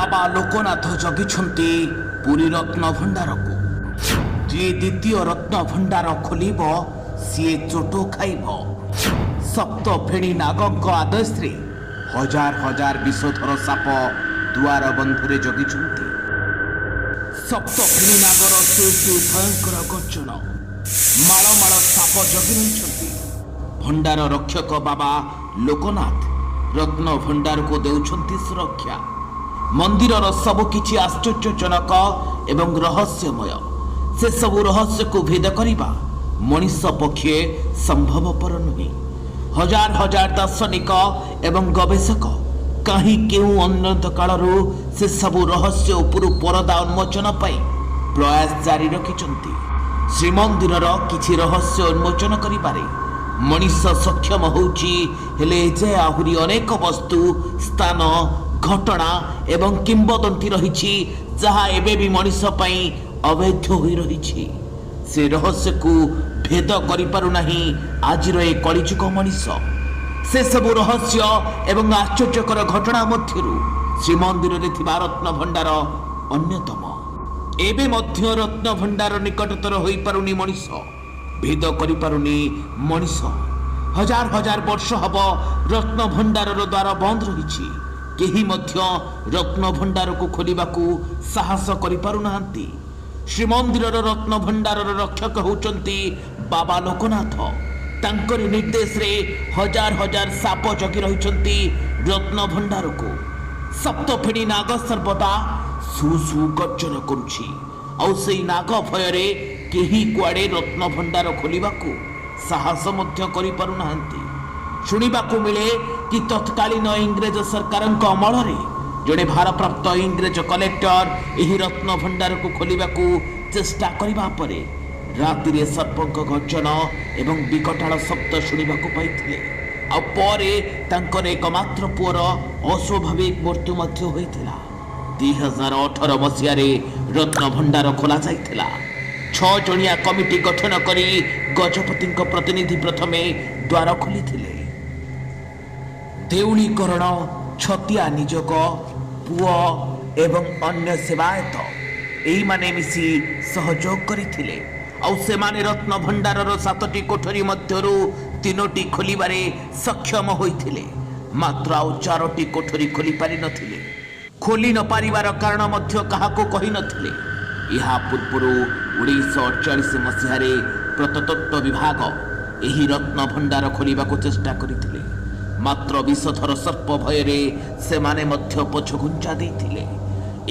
ବାବା ଲୋକନାଥ ଜଗିଛନ୍ତି ପୁରୀ ରତ୍ନ ଭଣ୍ଡାରକୁ। ଯିଏ ଦ୍ୱିତୀୟ ରତ୍ନ ଭଣ୍ଡାର ଖୋଲିବ, ସିଏ ଚୋଟ ଖାଇବ। ସପ୍ତଫେଣୀ ନାଗଙ୍କ ଆଦେଶରେ ହଜାର ହଜାର ବିଷଧର ସାପ ଦୁଆର ବନ୍ଧରେ ଜଗିଛନ୍ତି। ସପ୍ତଫେଣୀ ନାଗର ସୁ ସୁ ଭୟଙ୍କର ଗର୍ଜନ। ମାଳ ମାଳ ସାପ ଜଗି ରହିଛନ୍ତି। ଭଣ୍ଡାର ରକ୍ଷକ ବାବା ଲୋକନାଥ ରତ୍ନ ଭଣ୍ଡାରକୁ ଦେଉଛନ୍ତି ସୁରକ୍ଷା। ମନ୍ଦିରର ସବୁକିଛି ଆଶ୍ଚର୍ଯ୍ୟଜନକ ଏବଂ ରହସ୍ୟମୟ। ସେସବୁ ରହସ୍ୟକୁ ଭେଦ କରିବା ମଣିଷ ପକ୍ଷେ ସମ୍ଭବପର ନୁହେଁ। ହଜାର ହଜାର ଦାର୍ଶନିକ ଏବଂ ଗବେଷକ କାହିଁ କେଉଁ ଅନନ୍ତ କାଳରୁ ସେସବୁ ରହସ୍ୟ ଉପରୁ ପରଦା ଉନ୍ମୋଚନ ପାଇଁ ପ୍ରୟାସ ଜାରି ରଖିଛନ୍ତି। ଶ୍ରୀମନ୍ଦିରର କିଛି ରହସ୍ୟ ଉନ୍ମୋଚନ କରିବାରେ ମଣିଷ ସକ୍ଷମ ହେଉଛି, ହେଲେ ଏଯାଏ ଆହୁରି ଅନେକ ବସ୍ତୁ, ସ୍ଥାନ, ଘଟଣା ଏବଂ କିମ୍ବଦନ୍ତୀ ରହିଛି, ଯାହା ଏବେ ବି ମଣିଷ ପାଇଁ ଅବୈଧ ହୋଇ ରହିଛି। ସେ ରହସ୍ୟକୁ ଭେଦ କରିପାରୁନାହିଁ ଆଜିର ଏ କଳିଯୁଗ ମଣିଷ। ସେସବୁ ରହସ୍ୟ ଏବଂ ଆଶ୍ଚର୍ଯ୍ୟକର ଘଟଣା ମଧ୍ୟରୁ ଶ୍ରୀମନ୍ଦିରରେ ଥିବା ରତ୍ନଭଣ୍ଡାର ଅନ୍ୟତମ। ଏବେ ମଧ୍ୟ ରତ୍ନଭଣ୍ଡାର ନିକଟତର ହୋଇପାରୁନି ମଣିଷ, ଭେଦ କରିପାରୁନି ମଣିଷ। ହଜାର ହଜାର ବର୍ଷ ହବ ରତ୍ନଭଣ୍ଡାରର ଦ୍ୱାର ବନ୍ଦ ରହିଛି। କେହି ମଧ୍ୟ ରତ୍ନଭଣ୍ଡାରକୁ ଖୋଲିବାକୁ ସାହସ କରିପାରୁନାହାନ୍ତି। ଶ୍ରୀମନ୍ଦିରର ରତ୍ନଭଣ୍ଡାରର ରକ୍ଷକ ହେଉଛନ୍ତି ବାବା ଲୋକନାଥ। ତାଙ୍କରି ନିର୍ଦ୍ଦେଶରେ ହଜାର ହଜାର ସାପ ଜଗି ରହିଛନ୍ତି ରତ୍ନଭଣ୍ଡାରକୁ। ସପ୍ତଫେଣୀ ନାଗ ସର୍ବଦା ସୁ ସୁ ଗର୍ଜନ କରୁଛି, ଆଉ ସେଇ ନାଗ ଭୟରେ କେହି କୁଆଡ଼େ ରତ୍ନଭଣ୍ଡାର ଖୋଲିବାକୁ ସାହସ ମଧ୍ୟ କରିପାରୁନାହାନ୍ତି। ଶୁଣିବାକୁ ମିଳେ କି ତତ୍କାଳୀନ ଇଂରେଜ ସରକାରଙ୍କ ଅମଳରେ ଜଣେ ଭାରପ୍ରାପ୍ତ ଇଂରେଜ କଲେକ୍ଟର ଏହି ରତ୍ନଭଣ୍ଡାରକୁ ଖୋଲିବାକୁ ଚେଷ୍ଟା କରିବା ପରେ ରାତିରେ ସର୍ପଙ୍କ ଗର୍ଜନ ଏବଂ ବିକଟାଳ ଶବ୍ଦ ଶୁଣିବାକୁ ପାଇଥିଲେ, ଆଉ ପରେ ତାଙ୍କର ଏକମାତ୍ର ପୁଅର ଅସ୍ୱାଭାବିକ ମୃତ୍ୟୁ ମଧ୍ୟ ହୋଇଥିଲା। 2018 ମସିହାରେ ରତ୍ନଭଣ୍ଡାର ଖୋଲାଯାଇଥିଲା। 6 ଜଣିଆ କମିଟି ଗଠନ କରି ଗଜପତିଙ୍କ ପ୍ରତିନିଧି ପ୍ରଥମେ ଦ୍ୱାର ଖୋଲିଥିଲେ। ଦେଉଳିକରଣ, ଛତିଆ ନିଯୋଗ, ପୁଅ ଏବଂ ଅନ୍ୟ ସେବାୟତ ଏଇମାନେ ମିଶି ସହଯୋଗ କରିଥିଲେ, ଆଉ ସେମାନେ ରତ୍ନଭଣ୍ଡାରର 7ଟି କୋଠରୀ ମଧ୍ୟରୁ 3ଟି ଖୋଲିବାରେ ସକ୍ଷମ ହୋଇଥିଲେ। ମାତ୍ର ଆଉ 4ଟି କୋଠରୀ ଖୋଲି ପାରିନଥିଲେ। ଖୋଲି ନ ପାରିବାର କାରଣ ମଧ୍ୟ କାହାକୁ କହିନଥିଲେ। ଏହା ପୂର୍ବରୁ 1948 ମସିହାରେ ପ୍ରତ୍ନତତ୍ତ୍ୱ ବିଭାଗ ଏହି ରତ୍ନଭଣ୍ଡାର ଖୋଲିବାକୁ ଚେଷ୍ଟା କରିଥିଲେ, ମାତ୍ର ବିଷଧର ସର୍ପ ଭୟରେ ସେମାନେ ମଧ୍ୟ ପଛଘୁଞ୍ଚା ଦେଇଥିଲେ।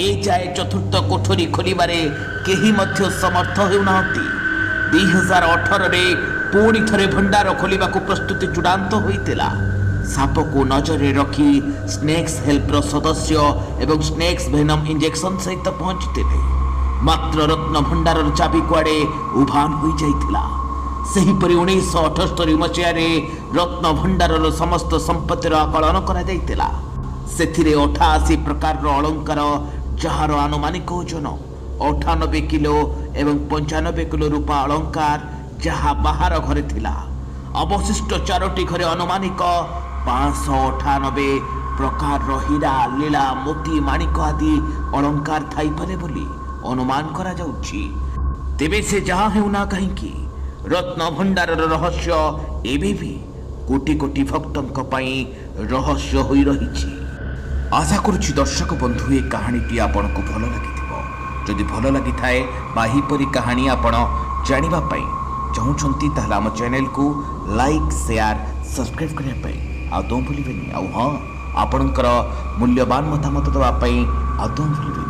ଏ ଯାଏ ଚତୁର୍ଥ କୋଠରୀ ଖୋଲିବାରେ କେହି ମଧ୍ୟ ସମର୍ଥ ହେଉନାହାନ୍ତି। 2018ରେ ପୁଣି ଥରେ ଭଣ୍ଡାର ଖୋଲିବାକୁ ପ୍ରସ୍ତୁତି ଚୂଡ଼ାନ୍ତ ହୋଇଥିଲା। ସାପକୁ ନଜରରେ ରଖି ସ୍ନେକ୍ସ ହେଲ୍ପର ସଦସ୍ୟ ଏବଂ ସ୍ନେକ୍ସ ଭେନମ୍ ଇଞ୍ଜେକ୍ସନ୍ ସହିତ ପହଞ୍ଚିଥିଲେ। ମାତ୍ର ରତ୍ନ ଭଣ୍ଡାରର ଚାବି କୁଆଡ଼େ ଉଭାନ ହୋଇଯାଇଥିଲା। ସେହିପରି 1978 ମସିହାରେ ରତ୍ନ ଭଣ୍ଡାରର ସମସ୍ତ ସମ୍ପତ୍ତିର ଆକଳନ କରାଯାଇଥିଲା। ସେଥିରେ 88 ପ୍ରକାରର ଅଳଙ୍କାର, ଯାହାର ଆନୁମାନିକ ଓଜନ 98 କିଲୋ ଏବଂ 95 କିଲୋ ରୂପା ଅଳଙ୍କାର, ଯାହା ବାହାର ଘରେ ଥିଲା। ଅବଶିଷ୍ଟ 4ଟି ଘରେ ଅନୁମାନିକ 598 ପ୍ରକାରର ହୀରା, ଲୀଳା, ମୋତି, ମାଣିକ ଆଦି ଅଳଙ୍କାର ଥାଇପାରେ ବୋଲି ଅନୁମାନ କରାଯାଉଛି। ତେବେ ସେ ଯାହା ହେଉନା କାହିଁକି, ରତ୍ନଭଣ୍ଡାରର ରହସ୍ୟ ଏବେ ବି କୋଟି କୋଟି ଭକ୍ତଙ୍କ ପାଇଁ ରହସ୍ୟ ହୋଇ ରହିଛି। ଆଶା କରୁଛି ଦର୍ଶକ ବନ୍ଧୁ, ଏ କାହାଣୀଟି ଆପଣଙ୍କୁ ଭଲ ଲାଗିଥିବ। ଯଦି ଭଲ ଲାଗିଥାଏ ବା ଏହିପରି କାହାଣୀ ଆପଣ ଜାଣିବା ପାଇଁ ଚାହୁଁଛନ୍ତି, ତାହେଲେ ଆମ ଚ୍ୟାନେଲକୁ ଲାଇକ୍, ସେୟାର, ସବସ୍କ୍ରାଇବ୍ କରିବା ପାଇଁ ଆଦୌ ଭୁଲିବେନି। ଆଉ ହଁ, ଆପଣଙ୍କର ମୂଲ୍ୟବାନ ମତାମତ ଦେବା ପାଇଁ ଆଦୌ ଭୁଲିବେନି।